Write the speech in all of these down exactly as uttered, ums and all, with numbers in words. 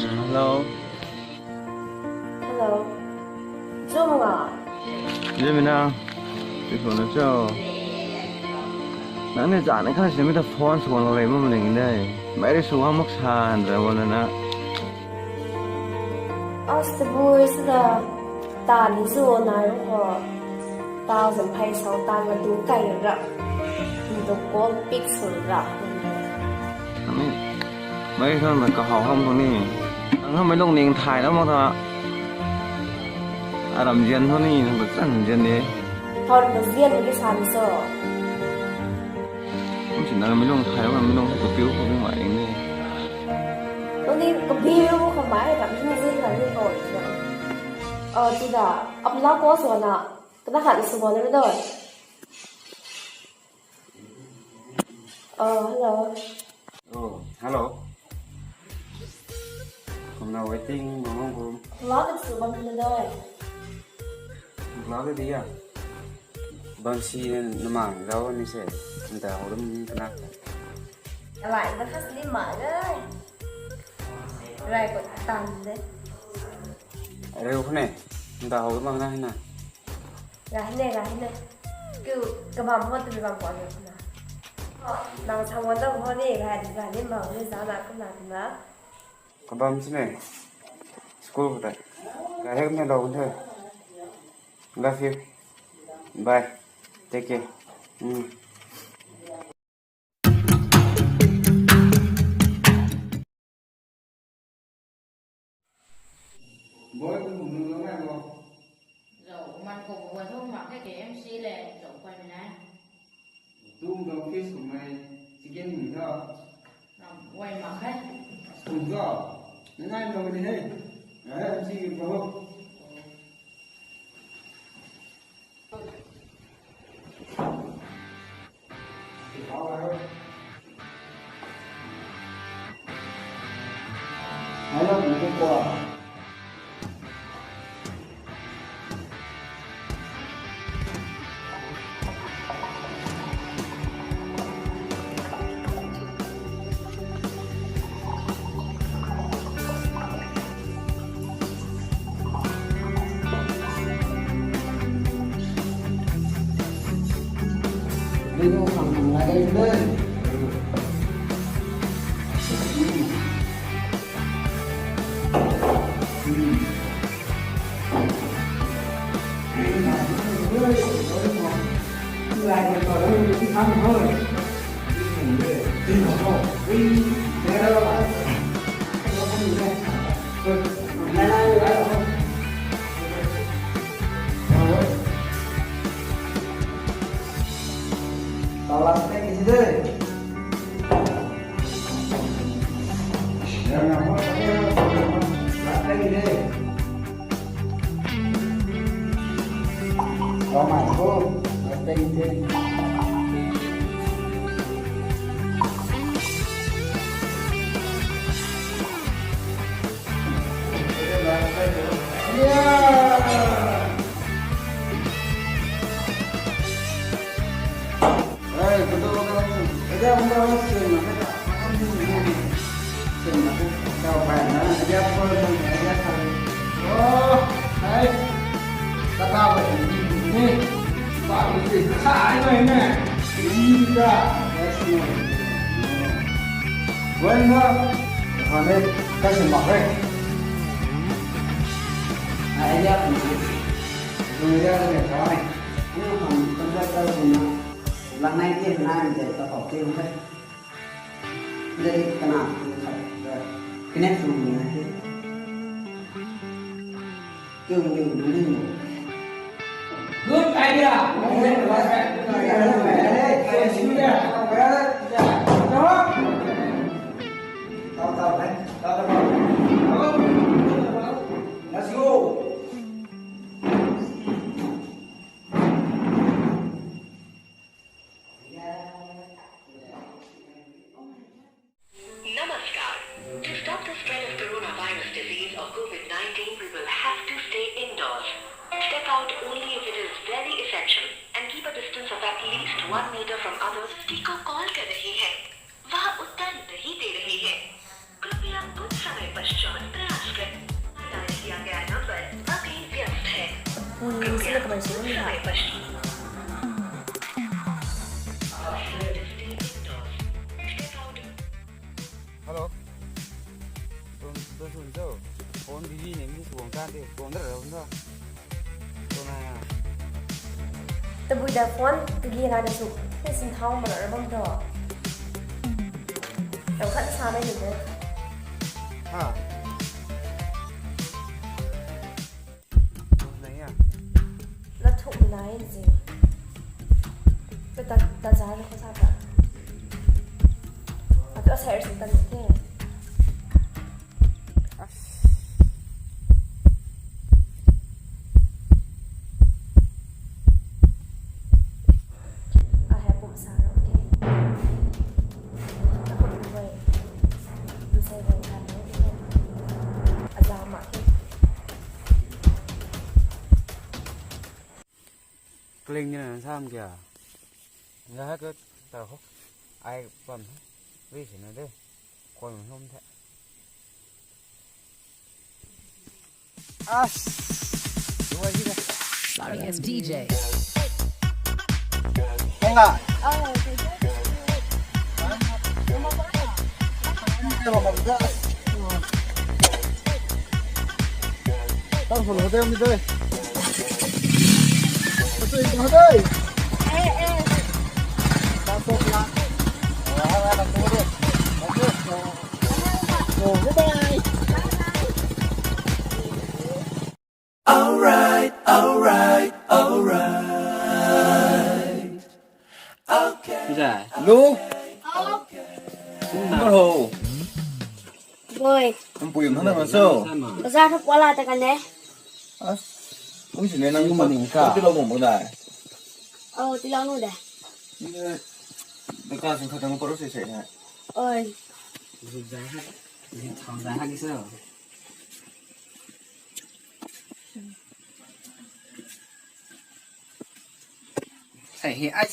Hello. Hello. Zumna. Zumna. Pi phone cho. Nang ni zan kha simi ta phone swan lou lei bam ling de. Mei ri swan mak san ra wala na. As the boys da. Ta ni zo na ru ho. Thousand phey sau tan ma tu kai ra. Ni tu call pick sw ra. Mei khang na kahau ham khang ni. Ang khang mei lung ning thay na mak tha. Aram zian tho ni, nang ta chan zian de. Thon ta zian ki san so. Kum si nang mei lung thay, mei lung kapiu kapiu mai ring de. Nang ni kapiu ka mai ram ni zin ram ni ko. Oh, tu da. Apna ko so na. Kana khat sw bam na doi. Oh, hello. Oh, hello. Kumna waiting, mamang kum. Hello, khat sw bam na doi. Hello, dia. Bam si na mang zau ni se. Nta ho dum kana. Alai na khas ni ma gai. Rai ko tan de. Reu khane. Nta ho dum na na. Gahine, gahine. Kiu kabam ho tu bam ko na. Nang sa won da ho ni, gahi, gahi ni bam ni sa na kuna na. Kabam sini. School ko ta. Gahi ne lo the. Love you. Bye. Take care. Mm. Boy, kum kum nung lou nai bo. Zau, man ko ko thum mak khe, K M C le, zau koi mi nai. Tum dou office kum mai, chicken mi tho. Ram, wai mak khe. Kum tho. Nai nai lou ni he. Eh, M C ki bo. Wala, hane, kasi mak re. Idea pun si. Idea le try. Ina hum contractor pun na. Langnai ti nai de ta khou ti hum de. Dei kana tu khat. Connect sw ni na ti. Good idea. Let's go. Namaskar. To stop the spread of coronavirus disease or COVID nineteen, we will have to stay indoors. Step out only if it is very essential and keep a distance of at least one meter from others. व्यक्ति को कॉल कर रही है, वह उत्तर नहीं दे रही है। कृपया Mei sw ni ha. Hello. Tuang, tuang sw cho. Phone busy ni, mi sw guang kan de, guang da ra bam da. Tuang na ya. Tabui da phone, tagi na na sw, ni sin thau ma ra bam da. Tau khat sa mei ni de. Ha. Nai ya. La thuk nai zi. Pe ta, ta za ri khou sa ta. Atu a ser si ta ni the. As. A he pum sa ro ke. A pum ni wei. Nsei wei kan ni the. A za ma ke. Kling ni na sam kya? Nga ha ka ta ho. Ai pam. Wi si na de. Khwan hum the. As. Duai hi de. Sorry, it's D J. Enga. Tang phun hotel ni de. Hotel ni de. Eh, eh. Tang phun na. Oh, bye bye. Alright, alright, alright. Okay. Zai. Lu. Kumna ho. Boi. Kum pui yum thang na so. Bazaar thak wala ta kan de. As. Kum si ne nang ma ning ka. Tilou mung bang dai. Oh, tilou nu de. Ni de. Daka sing khat tang paro se se na. Oi. Zai ha. Zai ha ki so. Sei hi ai,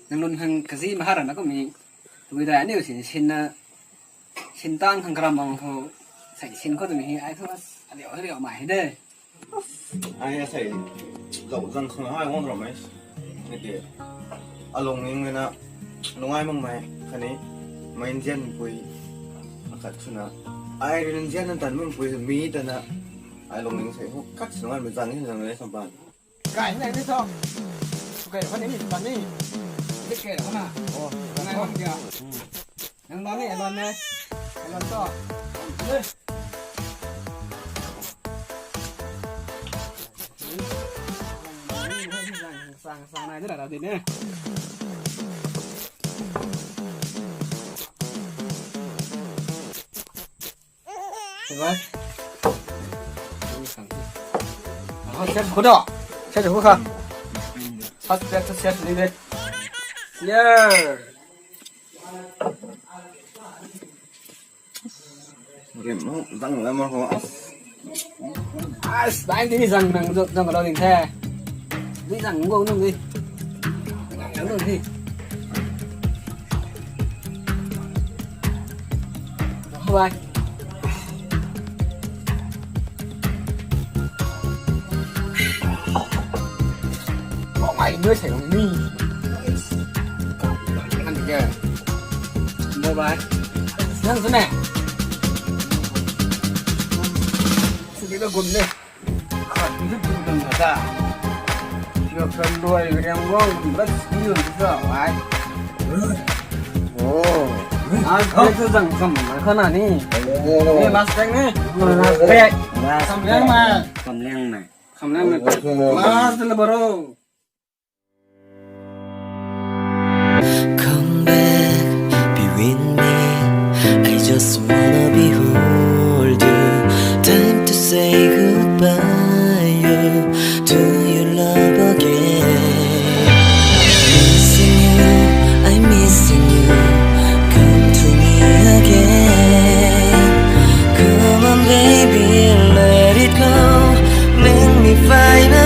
nang lun hang kazi mahara na kum hi. Tui dai aniu sin, sin na, sin tang khang karam bang khou, sei sin khou tui hi ai thu, aliu aliu mai hi de. Ai a sei, zau zang khang ai wang ram ai. Ni te, alung ning na, nungai mang mai, khatni, mai nzian pui, akhat swna. Ai rin nzian na tan mang pui, mi ta na, ai lung ning sei, ho khat swna mai zang hin zang le sampan. Kai nai ni tho. Kai khan ni pan ni. Ni kai khan na. Oh, ngai hon dia. Nang lon ni, lon ni. Lon to. Ni. Sang, sang nai de la di ni. Hai. Set khou da. Set khou kha. Set, set, set ni de. Yeah. Rim zang lam ho. As, bai ti ni zang nang zang zang lo ding the. Ni zang go nung ni. Zang nung ni. Bye. Bye. Bye. Bye. Bye. Nang sini. Sini lo gum ni. Oh. Last time ni. Last time. Last time. Last time. Last time. Last time. Come back, be with me. I just wanna behold you. Time to say goodbye, you, to your love again. Missing you, I'm missing you. Come to me again. Come on, baby, let it go. Make me find a